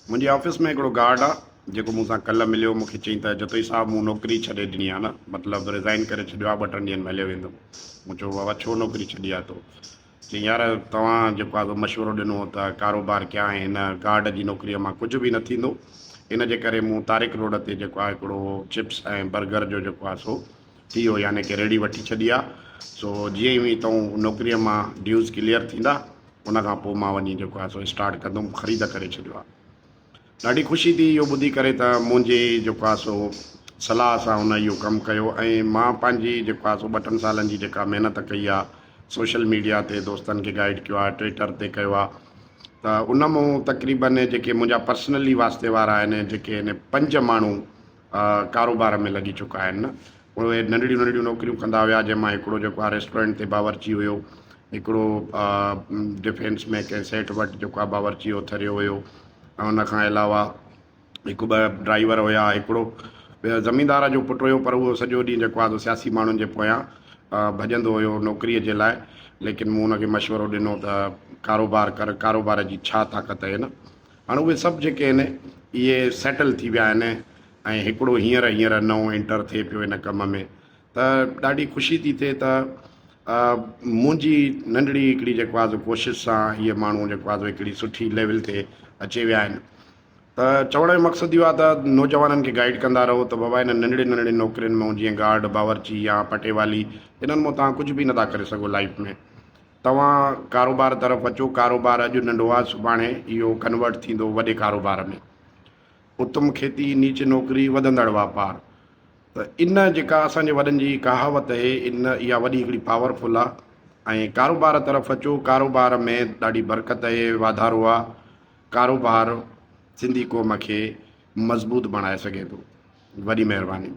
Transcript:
منهنجي آفيس ۾ هڪڙو گارڊ آ جيڪو مون سان ڪلهه مليو مون کي چيائين ته جتوئي صاحب مون نوڪري ڇڏي ڏني آ نه مطلب ريزائن ڪري ڇڏيو آ ٻه ٽن ڏينهن ۾ هليو ويندم مون چيو بابا ڇو نوڪري ڇڏي آ تو چيائين يار توهان جيڪو آ سو مشورو ڏنو هو ته ڪاروبار ڪيان ۽ هن گارڊ جي نوڪريء مان ڪجهه به نه ٿيندو ان جي ڪري مون طارق روڊ تي جيڪو آ هڪڙو چپس ۽ برگر جو جيڪو آ سو ٿي ويو يعني ڪي ريڙهي وٺي ڇڏي آ سو جيئن ئي تون نوڪريء مان ڊيوز ڪليئر ٿيندا ان کان پوء مان وڃي جيڪو آ سو اسٽارٽ ڪندم خريد ڪري ڇڏيو آ ڏاڍي خوشي ٿي اهو ٻڌي ڪري ته منهنجي جيڪو آ سو صلاح سان هن اهو ڪم ڪيو ۽ مان پنهنجي جيڪو آ سو ٻه ٽن سالن جي جيڪا محنت ڪئي آ سوشل ميڊيا تي دوستن کي گائيڊ ڪيو آ ٽوئيٽر تي ڪيو آ ته ان مون تقريبن جيڪي منهنجا پرسنلي واسطي وارا آهن جيڪي آهن پنج ماڻهو ڪاروبار ۾ لڳي چڪا آهن. اهي ننڍڙيون ننڍڙيون نوڪريون ڪندا هيا جنهن مان هڪڙو جيڪو آهي ريسٽورنٽ تي باورچي هيو، هڪڙو ڊفينس ۾ ڪنهن سيٺ وٽ جيڪو آهي باورچي هو ٿريو هيو ۽ ان کان علاوه هڪ ٻه ڊرائيور هيا، هڪڙو زميندار جو پٽ هيو پر اهو سڄو ڏينهن جيڪو آهي سو سياسي ماڻهن جي پويان ڀڄندو هيو نوڪريء جي لاء ليڪن مون ان کي مشورو ڏنو ته ڪاروبار ڪر ڪاروبار جي ڇا طاقت آهي نه. هاڻ اهي سڀ جيڪي آهن اهي سيٽل ٿي ويا آهن ۽ هڪڙو هينئر هينئر نئون انٽر ٿئي پيو ان ڪم ۾ ته ڏاڍي خوشي ٿي ٿئي ته منهنجي ننڍڙي هڪڙي جيڪو آهي سو ڪوشش سان اهي ماڻهو جيڪو آهي سو هڪڙي سٺي ليول تي اچي ويا آهن ته چوڻ جو مقصد اهو آهي ته نوجوانن کي گائيڊ ڪندا رهو ته بابا انهن ننڍڙين ننڍڙين نوڪرين مان جيئن گارڊ باورچي يا پٽيوالي انهن مان توهان ڪجهه به نٿا ڪري سگهو لائف ۾ توهان ڪاروبار طرف اچو، ڪاروبار اڄ ننڍو آ سڀاڻي اهو ڪنورٽ ٿيندو وڏي ڪاروبار ۾. اتم کيتي، نيچ نوڪري، وڌندڙ واپار. ته ان جيڪا اسان جي وڏن جي ڪهاوت اهي ان اها وڏي هڪڙي پاور فل آ ۽ ڪاروبار طرف اچو، ڪاروبار ۾ ڏاڍي برڪت اهي، واڌارو آ، ڪاروبار سنڌي قوم کي مضبوط بڻائي سگهي ٿو. وڏي مهرباني.